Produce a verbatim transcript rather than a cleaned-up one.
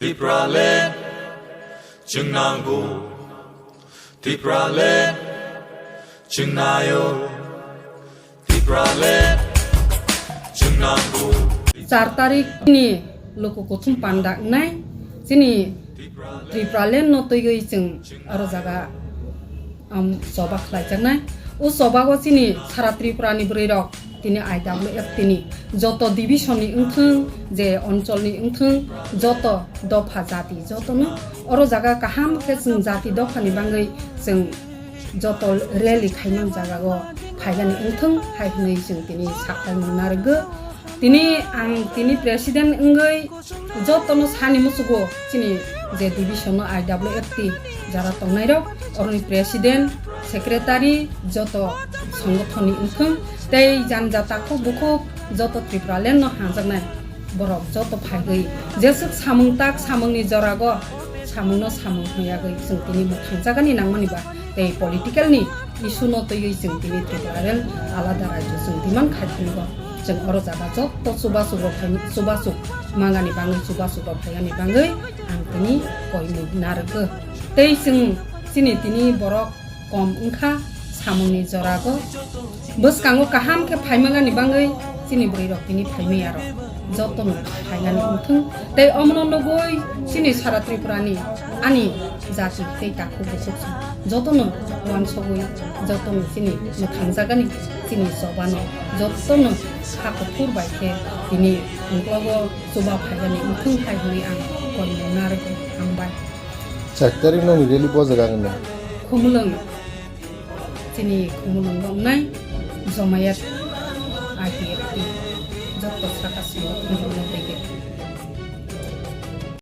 Tipraland chwng nango, Tipraland chwng naio, Tipraland chwng nango. Char tarik ni luku kuthum panda wngnai chini Tipraland no twiwi chwng oro jaga um, choba khlaijaknai. O chobago chini sara Tripura ni bwrwi rok tini I W F T ni joto division ni wngthwng, je onchol ni wngthwng, joto dopha jati jotono oro jaga kaham khe chwng jati dopha ni bangwi chwng joto rally khaimang jaga o phaigani wngthwng hai hwnwi chwng tini saklaimung narwgo. Tini ang tini president wngwi jotono sani musugo chini je division no I W F T jara tongnairok, oroni president, secretary, joto songothonni wngthwng tei janja takhuk bukhuk joto Tipraland no hangjaknai borok joto phaigwi jeswk samung tak samungni jorago samungno samung hwnwi yagwi chwng tini mwthangjagani nangmani ba tei political ni issue no twiwi chwng tini Tipraland alada rajyo chwng demand khai thangwi rw. Chwng oro jaga joto chubasuk rok phai, chubasuk mangani bangwi, chubasuk rok phaigani bangwi ang tini koimung narwkgo. Tei chwng chini tini borok kom wngkha samungni jorago. Bwskango kaham khe phaimangani bangwi chini bwrwi rok tini phaimaya rok jotono phaigani wngthwng. Tei omono nugwi chini sara Tripura ni ani jati tei takhuk bukhuk jotono uansugwi jotono chini mwthangjagani chini chobano jotono ha kuphur bai khe tini ungklogo chuba phaigani wngthwng hai hwnwi ang koimung narwkgo. Hambai. Char tarik nokni rally bo jaga wngna? Khumulwng. Chini Khumulwngo wngnai Jomayat I P F T joto saka simo.